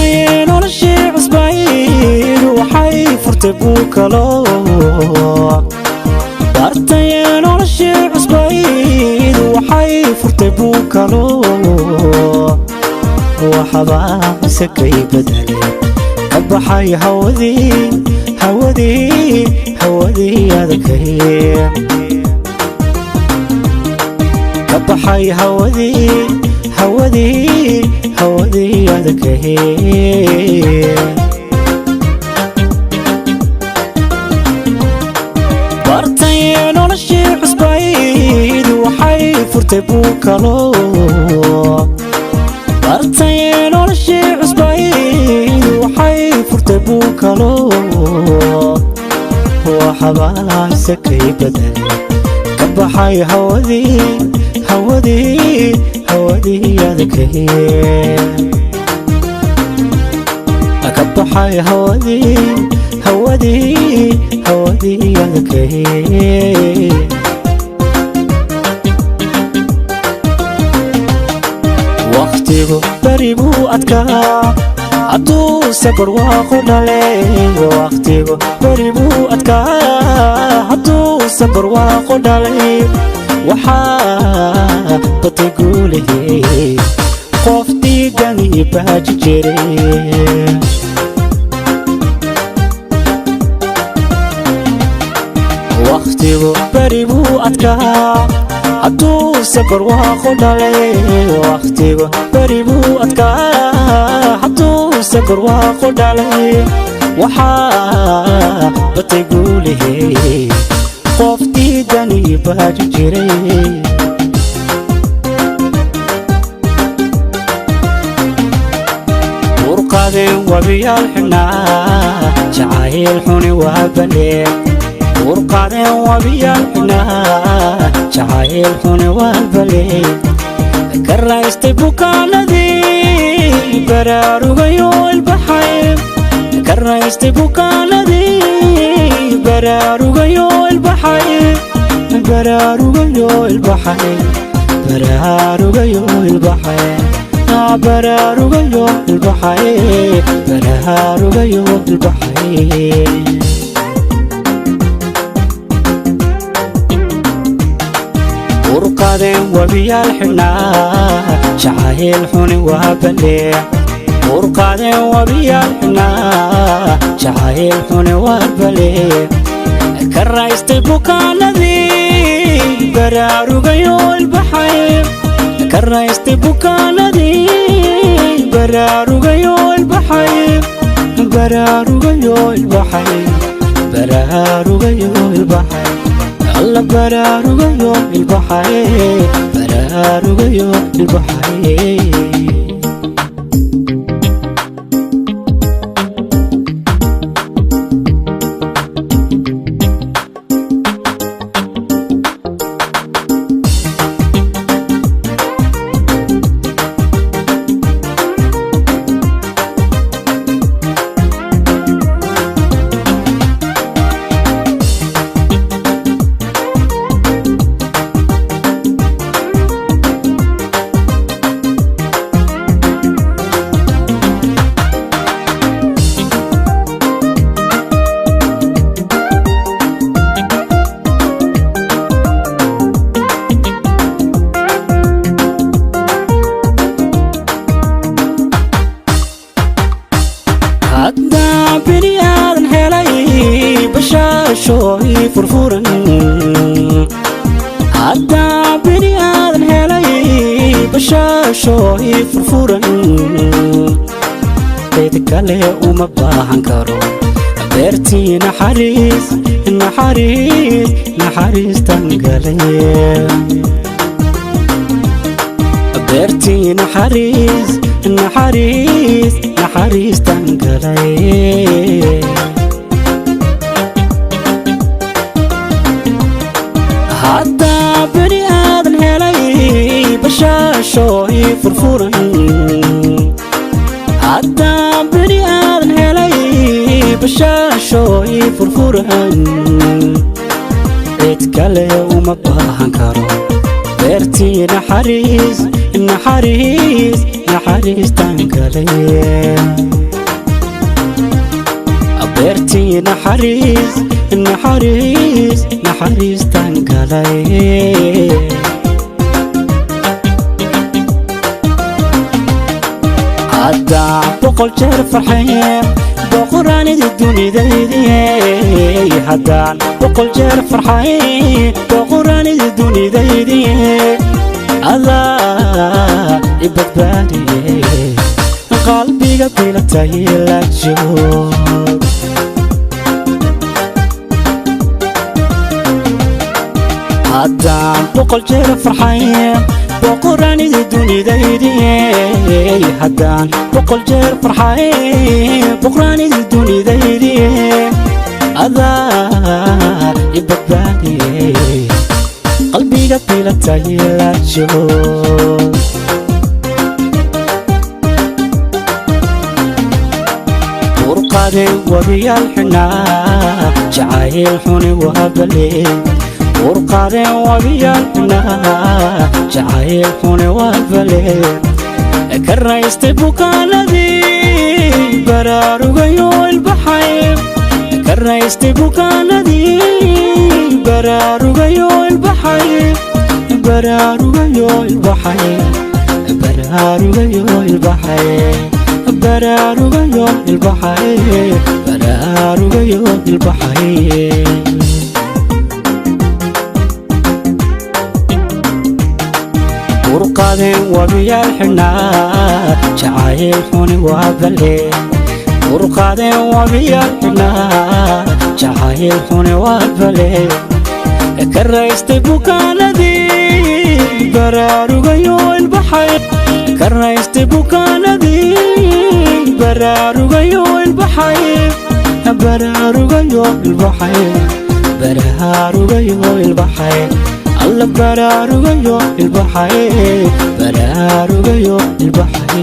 Bartay noloshii cusbayd, waxay furtay buukalo. Bartay noloshii cusbayd, waxay furtay buukalo. Waxbaa isakay bedelay, ka baxay hawadii, hawadii, hawadii adkay. Ka baxay hawadii, hawadii, hawadii adkay. Bartay noloshii cusbayd, waxay furtay buukalo. Bartay noloshii cusbayd, waxay furtay buukalo. Waxbaa isakay bedelay, ka baxay hawadii, hawadii, hawadii adkay. Ka baxay hawadii, hawadii, hawadii adkay. Wakhtigu beri buu adkaa hadduuse barwaaqo dhalay. Wakhtigu beri buu adkaa hadduuse barwaaqo dhalay. Waxaa batay guulihii qof diidani baaji jiray. Wakhtigu beri buu adkaa hadduuse barwaaqo dhalay. Wakhtigu beri buu adkaa hadduuse barwaaqo dhalay. Waxaa batay guulihii qof diidani baaji jiray. Urqadeen wabiyaal xidhnaa, jacayl xuni waa balee. Urqadeen wabiyaal xidhnaa, jacayl xuni waa balee. Ka raystay bukaanadii, baraarugayo ilbaxay. Ka raystay bukaanadii, baraarugayo ilbaxay. Baraarugayo ilbaxay, baraarugayo ilbaxay, baraarugayo ilbaxay, baraarugayo ilbaxay. Urqadeen wabiyaal xidhnaa, jacayl xuni waa balee. Urqadeen wabiyaal xidhnaa, jacayl xuni waa balee. Ka raystay bukaanadii, baraarugayo ilbaxay. Ka raystay bukaanadii, baraarugayo ilbaxay. Baraarugayo ilbaxay, baraarugayo ilbaxay, alla baraarugayo ilbaxay, baraarugayo ilbaxay. Haddaan bini aadan helay bashaashooy furfuran. Haddaan bini aadan helay bashaashooy furfuran, cid kale uma baahan karo. Beertii naxariis, naxariis, naxariistan galay. Beertii naxariis, naxariis, naxariistan galay. Haddaa beri aadan helay bashaashooy furfuran. Haddaa beri aadan helay bashaashooy furfuran, cid kale uma baahan karo. Beertii naxariis, naxariis, naxariistaan galay. Beertii naxariis, naxariis, naxariistaan galay. Haddaan 100 jeer farxaye, boqoraanidi dunidaydiye. Haddaan 100 jeer farxaye, boqoraanidi dunidaydiye. Adaa i badbaadiye, qalbiga bilatay la joog. Haddaan 100 jeer farxaye, boqoraanidi dunidaydiye. Haddaan 100 jeer farxaye, boqoraanidi dunidaydiye. Adaa i badbaadiye, qalbiga bilatay la joog. Burqade wabiyaal xidhnaa, jacayl xuni waa bale. Burqade wabiyaal xidhnaa, jacayl xuni waa bale. Ka raystay bukaanadii, baraarugayo ilbaxay. Ka raystay bukaanadii, baraarugayo ilbaxay. Baraarugayo ilbaxay, baraarugayo ilbaxay, baraarugayo ilbaxay, baraarugayo ilbaxay. Burqadeen wabiyaal xidhnaa, jacayl xuni waa bale. Burqadeen wabiyaal xidhnaa, jacayl xuni waa bale. Ka raystay bukaanadii, baraarugayo ilbaxay. Ka raystay bukaanadii, baraarugayo ilbaxay. Baraarugayo ilbaxay, baraarugayo ilbaxay. Alla baraarugayo ilbaxay, baraarugayo ilbaxay.